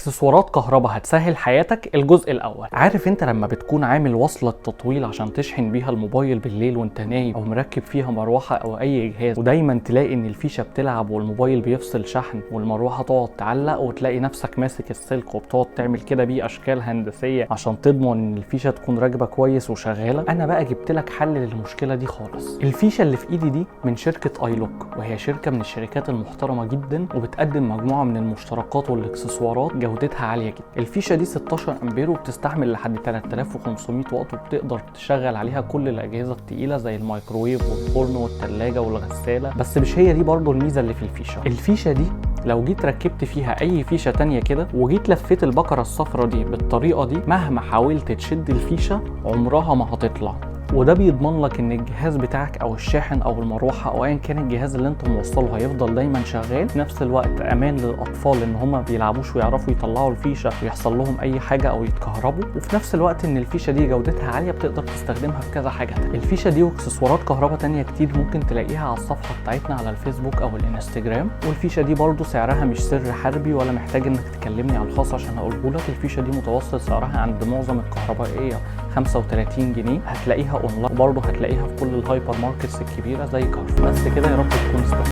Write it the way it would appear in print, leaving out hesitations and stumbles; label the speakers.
Speaker 1: اكسسوارات كهرباء هتسهل حياتك. الجزء الاول، عارف انت لما بتكون عامل وصلة تطويل عشان تشحن بيها الموبايل بالليل وانت نايم، او مركب فيها مروحة او اي جهاز، ودايما تلاقي ان الفيشة بتلعب والموبايل بيفصل شحن والمروحة تقعد تعلق، وتلاقي نفسك ماسك السلك وبتقعد تعمل كده بيه اشكال هندسية عشان تضمن ان الفيشة تكون راكبة كويس وشغالة. انا بقى جبت لك حل للمشكلة دي خالص. الفيشة اللي في ايدي دي من شركة iLook، وهي شركة من الشركات المحترمة جدا وبتقدم مجموعة من المشتركات والاكسسوارات جودتها عالية جدا. الفيشة دي 16 امبير وبتستحمل لحد 3500 واط، وبتقدر تشغل عليها كل الاجهزة التقيلة زي الميكروويف والفرن والثلاجة والغسالة. بس مش هي دي برضو الميزة اللي في الفيشة. الفيشة دي لو جيت ركبت فيها اي فيشة تانية كده وجيت لفيت البكرة الصفرة دي بالطريقة دي، مهما حاولت تشد الفيشة عمرها ما هتطلع. وده بيضمن لك ان الجهاز بتاعك او الشاحن او المروحة او ايا كان الجهاز اللي انت موصله هيفضل دايما شغال. في نفس الوقت امان للاطفال ان هما بيلعبوش ويعرفوا يطلعوا الفيشه ويحصل لهم اي حاجة او يتكهربوا، وفي نفس الوقت ان الفيشه دي جودتها عالية بتقدر تستخدمها في كذا حاجة تانية. الفيشه دي واكسسوارات كهرباء تانية كتير ممكن تلاقيها على الصفحة بتاعتنا على الفيسبوك او الانستجرام. والفيشه دي برضو سعرها مش سر حربي ولا محتاج انك تكلمني على الخاص عشان اقوله لك. الفيشه دي متوسط سعرها عند معظم الكهربائية 35 جنيه، هتلاقيها اونلاين وبرضه هتلاقيها في كل ال hypermarkets الكبيرة زي كارفور. بس كده، يا رب تكون استفدت.